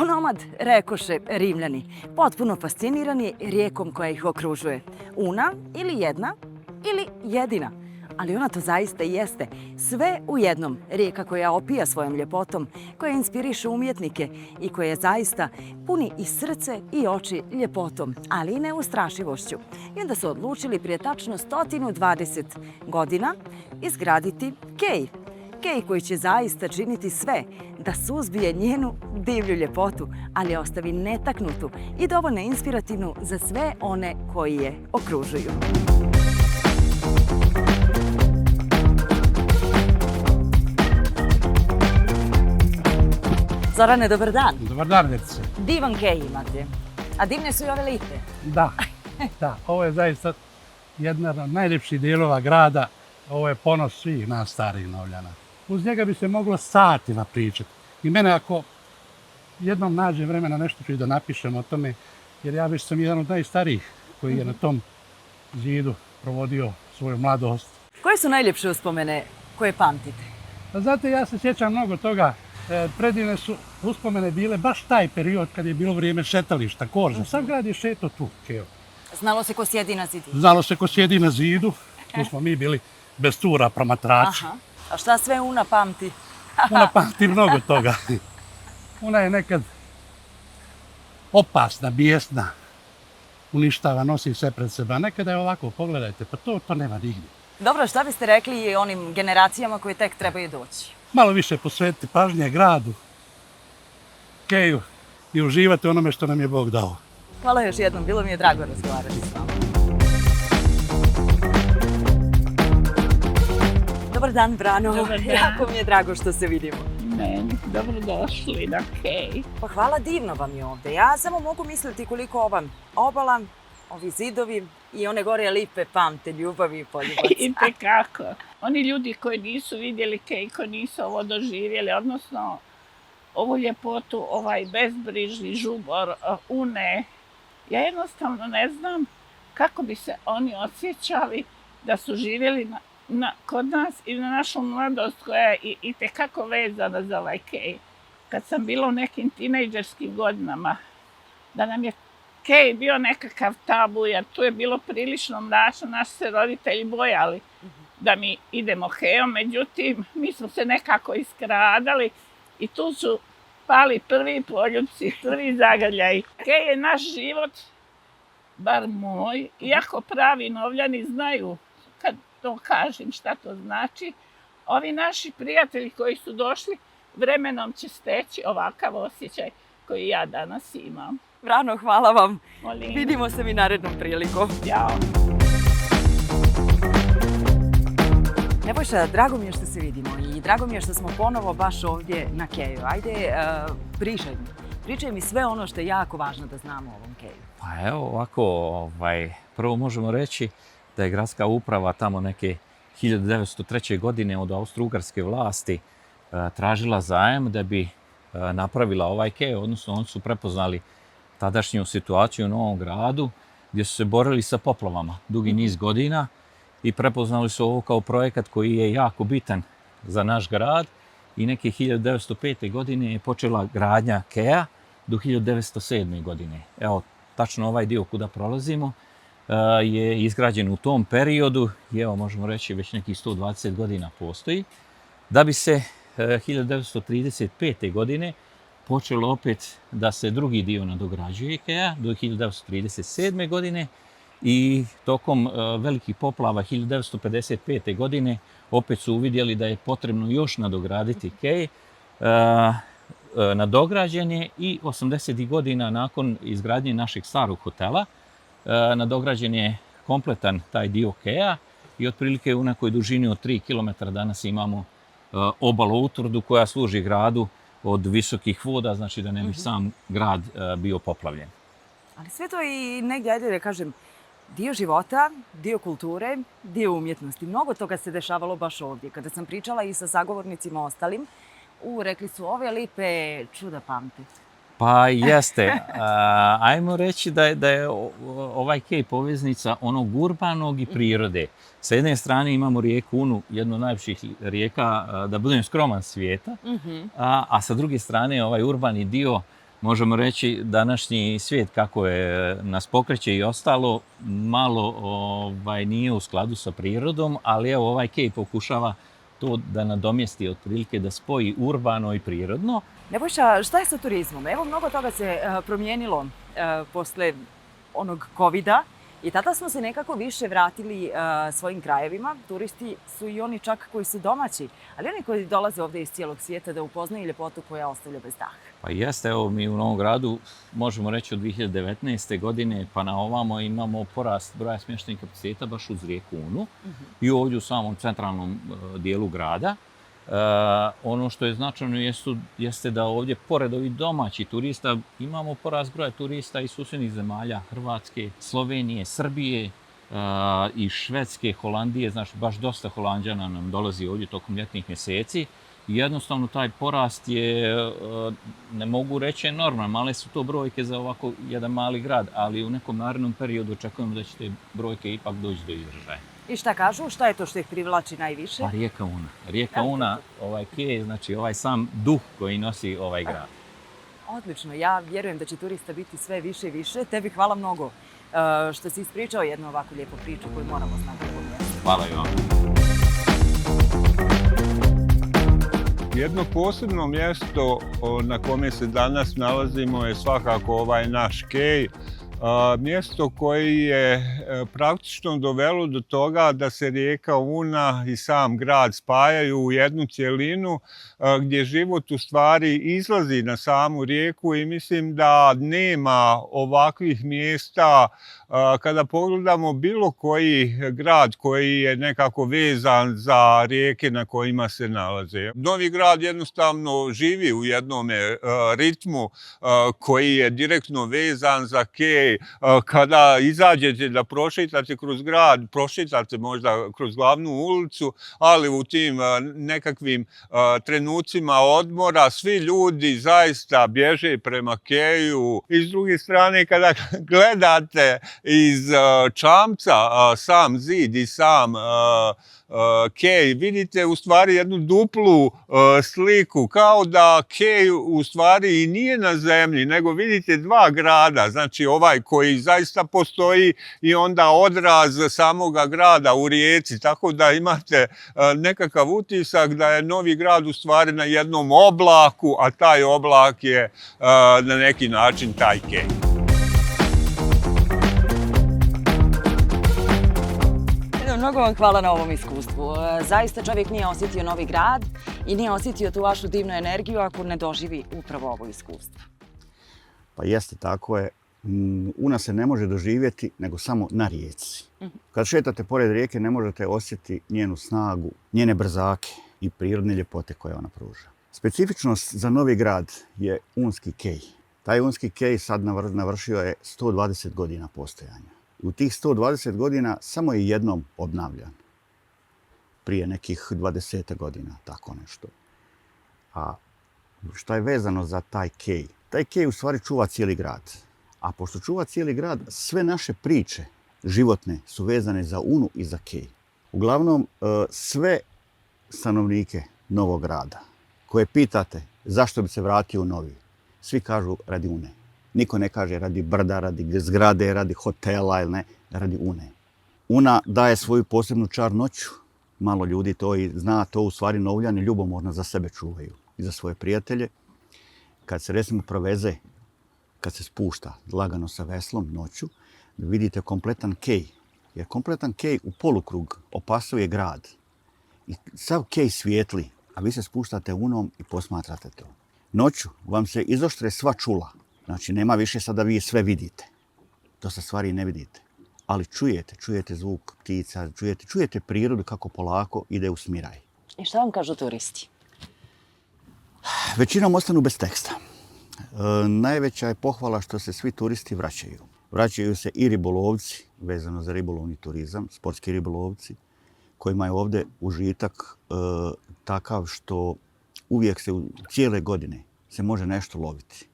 Onomad, rekoše Rimljani, potpuno fascinirani rijekom koja ih okružuje. Una ili jedna ili jedina. Ali ona to zaista jeste. Sve u jednom. Rijeka koja opija svojom ljepotom, koja inspiriše umjetnike i koja zaista puni i srce i oči ljepotom, ali i neustrašivošću. I onda su odlučili prije tačno 120 godina izgraditi kej. Kej koji će zaista činiti sve da suzbije njenu divlju ljepotu, ali ostavi netaknutu i dovoljno inspirativnu za sve one koji je okružuju. Zorane, dobar dan. Dobar dan, Verice. Divan kej imate. A divne su i ove lipe. Da, ovo je zaista jedna od najljepših dijelova grada. Ovo je ponos svih nas starih Novljana. Uz njega bi se moglo satima pričati. I mene ako jednom nađe vremena nešto ću i da napišem o tome, jer ja već sam jedan od najstarijih koji je na tom zidu provodio svoju mladost. Koje su najljepše uspomene koje pamtite? A znate, ja se sjećam mnogo toga. Predivne su uspomene bile baš taj period kad je bilo vrijeme šetališta, korza. Sam grad je šeto tu, Kejo. Znalo se ko sjedi na zidu? Znalo se ko sjedi na zidu. Tu smo mi bili bez tura promatrači. Aha. A šta sve Una pamti? Una pamti mnogo toga. Una je nekad opasna, bijesna, uništava, nosi sve pred sebe. A nekada je ovako, pogledajte, pa to nema nigdje. Dobro, šta biste rekli onim generacijama koje tek trebaju doći? Malo više posvetiti pažnje gradu, keju i uživati onome što nam je Bog dao. Hvala još jednom, bilo mi je drago razgovarati s vama. Dobar dan, Brano. Dobar dan. Jako mi je drago što se vidimo. Meni, dobrodošli na kej. Pa hvala, divno vam je ovdje. Ja samo mogu misliti koliko ova obala, ovi zidovi i one gore lipe pamte ljubavi i poljubac. I tekako. Oni ljudi koji nisu vidjeli kej, koji nisu ovo doživjeli, odnosno ovu ljepotu, ovaj bezbrižni žubor Une, ja jednostavno ne znam kako bi se oni osjećali da su živjeli kod nas i na našu mladost koja je i tekako vezana za ovaj kej. Kad sam bila u nekim tinejdžerskim godinama, da nam je kej bio nekakav tabu, jer tu je bilo prilično mračno, naši se roditelji bojali da mi idemo kejom, međutim, mi smo se nekako iskradali i tu su pali prvi poljupci, prvi zagrljaj. Kej je naš život, bar moj, iako pravi Novljani znaju, kad to kažem šta to znači, ovi naši prijatelji koji su došli, vremenom će steći ovakav osjećaj koji ja danas imam. Brano, hvala vam. Molim. Vidimo se mi narednom prilikom. Ćao. Nebojša, drago mi je što se vidimo i drago mi je što smo ponovo baš ovdje na keju. Ajde, pričaj mi sve ono što je jako važno da znamo o ovom keju. Pa evo ovako, prvo možemo reći da je gradska uprava tamo neke 1903. godine od austro-ugarske vlasti tražila zajam da bi napravila ovaj kej, odnosno oni su prepoznali tadašnju situaciju u Novom Gradu gdje su se borili sa poplavama dugi niz godina i prepoznali su ovo kao projekat koji je jako bitan za naš grad i neke 1905. godine je počela gradnja keja do 1907. godine. Evo, tačno ovaj dio kuda prolazimo je izgrađen u tom periodu i evo možemo reći već nekih 120 godina postoji. Da bi se 1935. godine počelo opet da se drugi dio nadograđuje keja do 1937. godine i tokom velikih poplava 1955. godine opet su uvidjeli da je potrebno još nadograditi kej. Nadograđen je i 80. godina nakon izgradnje našeg starog hotela nadograđen je kompletan taj dio keja i otprilike u nekoj dužini od 3 km danas imamo obalu utvrdu koja služi gradu od visokih voda, znači da ne bi sam grad bio poplavljen. Ali sve to i negdje, ajde da kažem, dio života, dio kulture, dio umjetnosti. Mnogo toga se dešavalo baš ovdje. Kada sam pričala i sa sagovornicima ostalim, rekli su ove lipe čuda pamte. Pa jeste. Ajmo reći da je ovaj kej poveznica onog urbanog i prirode. Sa jedne strane imamo rijeku Unu, jednu od najljepših rijeka, da budem skroman, svijeta, a sa druge strane ovaj urbani dio možemo reći današnji svijet kako je nas pokreće i ostalo malo nije u skladu sa prirodom, ali evo ovaj kej pokušava to da nadomjesti otprilike, da spoji urbano i prirodno. Nebojša, šta je sa turizmom? Evo, mnogo toga se promijenilo posle onog covida i tada smo se nekako više vratili svojim krajevima. Turisti su i oni čak koji su domaći, ali oni koji dolaze ovdje iz cijelog svijeta da upoznaju ljepotu koja ostavlja bez daha. Pa jeste, evo mi u Novom Gradu možemo reći od 2019. godine pa na ovamo imamo porast broja smještajnih kapaciteta baš uz rijeku Unu i ovdje u samom centralnom dijelu grada. Ono što je značajno jeste da ovdje, pored ovih domaćih turista, imamo porast broja turista iz susjednih zemalja, Hrvatske, Slovenije, Srbije i Švedske, Holandije. Znači, baš dosta Holanđana nam dolazi ovdje tokom ljetnih mjeseci. I jednostavno taj porast je, ne mogu reći enorman, male su to brojke za ovako jedan mali grad, ali u nekom narednom periodu očekujemo da će te brojke ipak doći do izražaja. I šta kažu? Šta je to što ih privlači najviše? Pa rijeka Una. Rijeka Una, ovaj kej, znači ovaj sam duh koji nosi ovaj grad. Odlično, ja vjerujem da će turista biti sve više i više. Tebi hvala mnogo što si ispričao jednu ovakvu lijepu priču koju moramo znati u ovom mjestu. Hvala i vam. Jedno posebno mjesto na kome se danas nalazimo je svakako ovaj naš kej. Mjesto koje je praktično dovelo do toga da se rijeka Una i sam grad spajaju u jednu cjelinu gdje život u stvari izlazi na samu rijeku i mislim da nema ovakvih mjesta kada pogledamo bilo koji grad koji je nekako vezan za rijeke na kojima se nalaze. Novi Grad jednostavno živi u jednom ritmu koji je direktno vezan za kej. Kada izađete da prošetate kroz grad, prošetate možda kroz glavnu ulicu, ali u tim nekakvim trenucima odmora svi ljudi zaista bježe prema keju. I s druge strane, kada gledate iz čamca sam zid i sam kej, vidite u stvari jednu duplu sliku, kao da kej u stvari i nije na zemlji, nego vidite dva grada, znači ovaj koji zaista postoji i onda odraz samoga grada u rijeci, tako da imate nekakav utisak da je Novi Grad u stvari na jednom oblaku, a taj oblak je na neki način taj kej. Mnogo vam hvala na ovom iskustvu. Zaista čovjek nije osjetio Novi Grad i nije osjetio tu vašu divnu energiju ako ne doživi upravo ovo iskustvo. Pa jeste, tako je. Una se ne može doživjeti nego samo na rijeci. Kad šetate pored rijeke ne možete osjetiti njenu snagu, njene brzake i prirodne ljepote koje ona pruža. Specifičnost za Novi Grad je unski kej. Taj unski kej sad navršio je 120 godina postojanja. U tih 120 godina samo je jednom obnavljan. Prije nekih 20 godina, tako nešto. A šta je vezano za taj kej? Taj kej u stvari čuva cijeli grad. A pošto čuva cijeli grad, sve naše priče životne su vezane za Unu i za kej. Uglavnom, sve stanovnike Novog Grada koje pitate zašto bi se vratio u Novi, svi kažu radi Une. Niko ne kaže radi brda, radi zgrade, radi hotela ili ne, radi Une. Una daje svoju posebnu čar noću. Malo ljudi to i zna, to u stvari Novljani ljubomorno za sebe čuvaju i za svoje prijatelje. Kad se recimo proveze, kad se spušta lagano sa veslom noću, vidite kompletan kej. Jer kompletan kej u polukrug opasuje grad. I sav kej svijetli, a vi se spuštate Unom i posmatrate to. Noću vam se izoštre sva čula. Znači, nema više sada vi sve vidite. Dosta stvari ne vidite. Ali čujete zvuk ptica, čujete prirodu kako polako ide u smiraj. I šta vam kažu turisti? Većinom ostanu bez teksta. Najveća je pohvala što se svi turisti vraćaju. Vraćaju se i ribolovci, vezano za ribolovni turizam, sportski ribolovci, kojima je ovdje užitak takav što uvijek se cijele godine se može nešto loviti.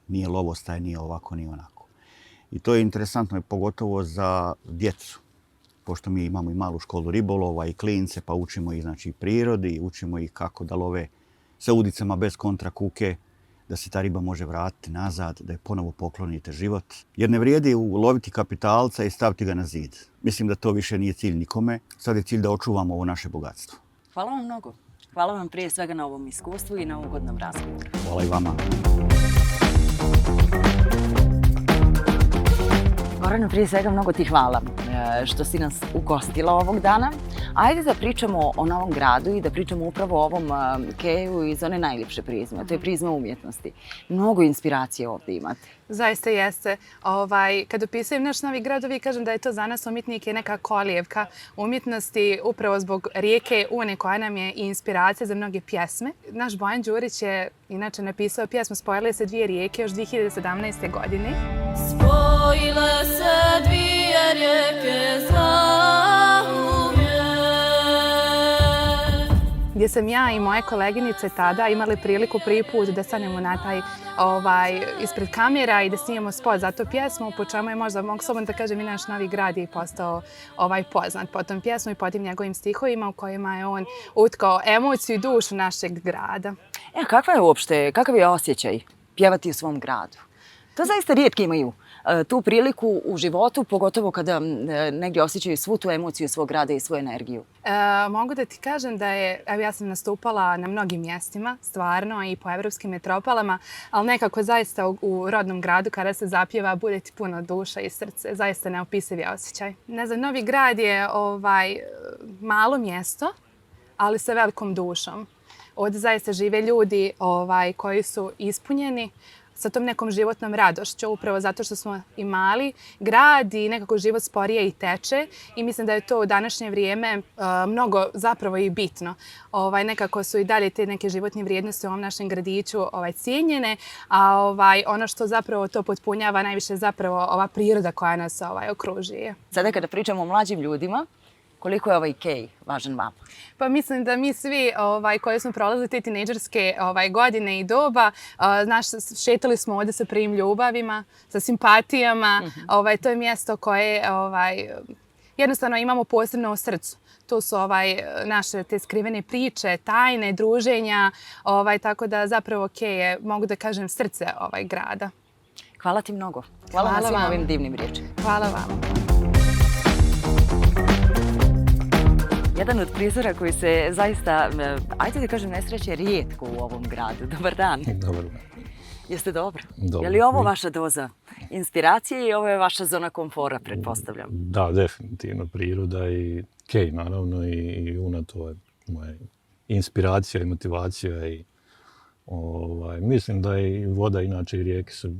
Nije lovostaje, nije ovako, nije onako. I to je interesantno, pogotovo za djecu. Pošto mi imamo i malu školu ribolova i klince, pa učimo ih znači, prirodi, učimo ih kako da love sa udicama bez kontra kuke, da se ta riba može vratiti nazad, da je ponovo poklonite život. Jer ne vrijedi uloviti kapitalca i staviti ga na zid. Mislim da to više nije cilj nikome. Sad je cilj da očuvamo ovo naše bogatstvo. Hvala vam mnogo. Hvala vam prije svega na ovom iskustvu i na ugodnom razgovoru. Hvala i vama. Gorana, prije svega mnogo ti hvala što si nas ugostila ovog dana. Ajde da pričamo o Novom Gradu i da pričamo upravo o ovom keju iz one najljepše prizme, to je prizma umjetnosti. Mnogo inspiracije ovdje imate. Zaista jeste. Kad opisujem naš Novi Grad, uvijek kažem da je to za nas umjetnike neka kolijevka umjetnosti upravo zbog rijeke Une koja nam je i inspiracija za mnoge pjesme. Naš Bojan Đurić je inače napisao pjesmu Spojile se dvije rijeke još 2017. godine. Spojile se dvije rijeke zauvijek. Gdje sam ja i moje koleginice tada imali priliku prvi put da stanemo na taj ispred kamera i da snimamo spot za tu pjesmu, po čemu je možda, mogu slobodno da kažem, i naš Novi Grad je postao poznat po tom pjesmu i po tim njegovim stihovima u kojima je on utkao emociju i dušu našeg grada. Kakav je osjećaj pjevati u svom gradu? To zaista rijetki imaju tu priliku u životu, pogotovo kada negdje osjećaju svu tu emociju svog grada i svoju energiju. Mogu da ti kažem da ja sam nastupala na mnogim mjestima, stvarno, i po evropskim metropolama, ali nekako zaista u rodnom gradu kada se zapjeva bude ti puno duša i srce, zaista neopisiv je osjećaj. Ne znam, Novi Grad je malo mjesto, ali sa velikom dušom. Ovdje zaista žive ljudi koji su ispunjeni sa tom nekom životnom radošću, upravo zato što smo i mali grad i nekako život sporije i teče i mislim da je to u današnje vrijeme mnogo zapravo i bitno. Nekako su i dalje te neke životne vrijednosti u ovom našem gradiću cijenjene, a ono što zapravo to potpunjava najviše zapravo ova priroda koja nas okružuje. Sada kada pričamo o mlađim ljudima, koliko je ovaj kej važan vama? Pa mislim da mi svi koji smo prolazili te tinejdžerske godine i doba, šetali smo ovdje sa prvim ljubavima, sa simpatijama. To je mjesto koje jednostavno imamo posebno u srcu. Tu su naše te skrivene priče, tajne, druženja, tako da zapravo kej je, mogu da kažem, srce grada. Hvala ti mnogo. Hvala na svim ovim divnim riječima. Hvala vam. Jedan od prizora koji se zaista, ajde da kažem, nesreće rijetko u ovom gradu. Dobar dan. Dobar dan. Jeste dobro? Dobro. Je li ovo vaša doza inspiracije i ovo je vaša zona komfora, pretpostavljam? Da, definitivno. Priroda i kej, naravno, i Una, to je moja inspiracija i motivacija. Mislim da i voda, inače i rijeke su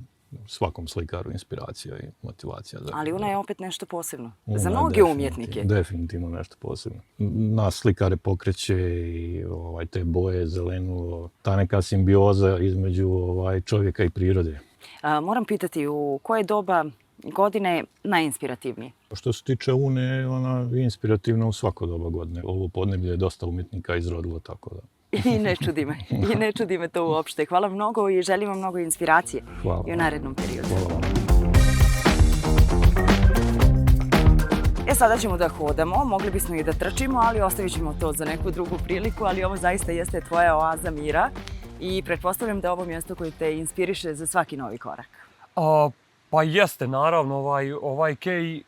svakom slikaru inspiracija i motivacija. Ali Una je opet nešto posebno. Za mnoge umjetnike. Definitivno nešto posebno. Nas slikare pokreće i te boje, zelenu, ta neka simbioza između čovjeka i prirode. Moram pitati, u koje doba godine je najinspirativnije? Što se tiče Une, ona je inspirativna u svako doba godine. Ovo podneblje je dosta umjetnika izrodilo, tako da. I ne čudi me to uopšte. Hvala mnogo i želim vam mnogo inspiracije i u narednom periodu. Hvala vam. Sada ćemo da hodamo, mogli bismo i da trčimo, ali ostavit ćemo to za neku drugu priliku, ali ovo zaista jeste tvoja oaza mira i pretpostavljam da je ovo mjesto koje te inspiriše za svaki novi korak. Pa jeste, naravno, ovaj kej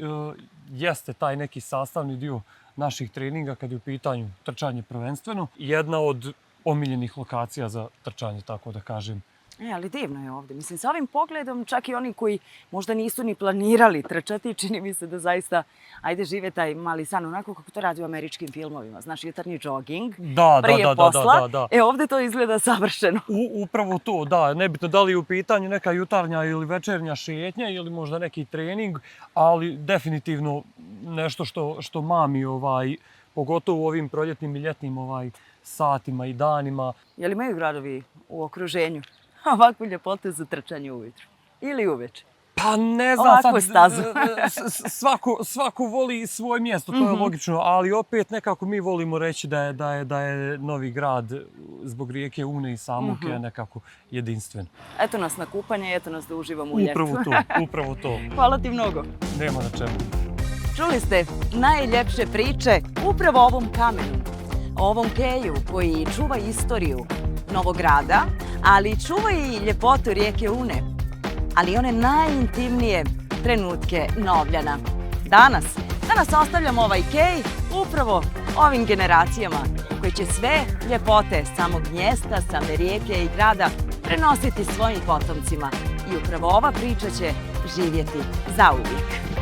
jeste taj neki sastavni dio naših treninga kad je u pitanju trčanje prvenstveno. Jedna od omiljenih lokacija za trčanje, tako da kažem. Ali divno je ovdje. Mislim, sa ovim pogledom čak i oni koji možda nisu ni planirali trčati, čini mi se da zaista, žive taj mali san onako kako to radi u američkim filmovima. Znaš, jutarnji jogging prije posla. Da. Ovdje to izgleda savršeno. Upravo to, da. Nebitno da li je u pitanju neka jutarnja ili večernja šetnja ili možda neki trening, ali definitivno nešto što mami, pogotovo u ovim proljetnim i ljetnim satima i danima. Je li imaju gradovi u okruženju ovakvu ljepotu za trčanje ujutru? Ili uveče? Pa ne znam, ovakvu stazu. svako voli svoje mjesto, to je logično, ali opet nekako mi volimo reći da je Novi Grad zbog rijeke Une i samog je nekako jedinstven. Eto nas na kupanje, eto nas da uživamo u ljetu. Upravo to. Hvala ti mnogo. Nema na čemu. Čuli ste najljepše priče upravo o ovom kamenu, o ovom keju koji čuva istoriju Novog Grada, ali čuva i ljepotu rijeke Une, ali one najintimnije trenutke Novljana. Danas ostavljamo ovaj kej upravo ovim generacijama koji će sve ljepote samog mjesta, same rijeke i grada prenositi svojim potomcima. I upravo ova priča će živjeti zauvijek.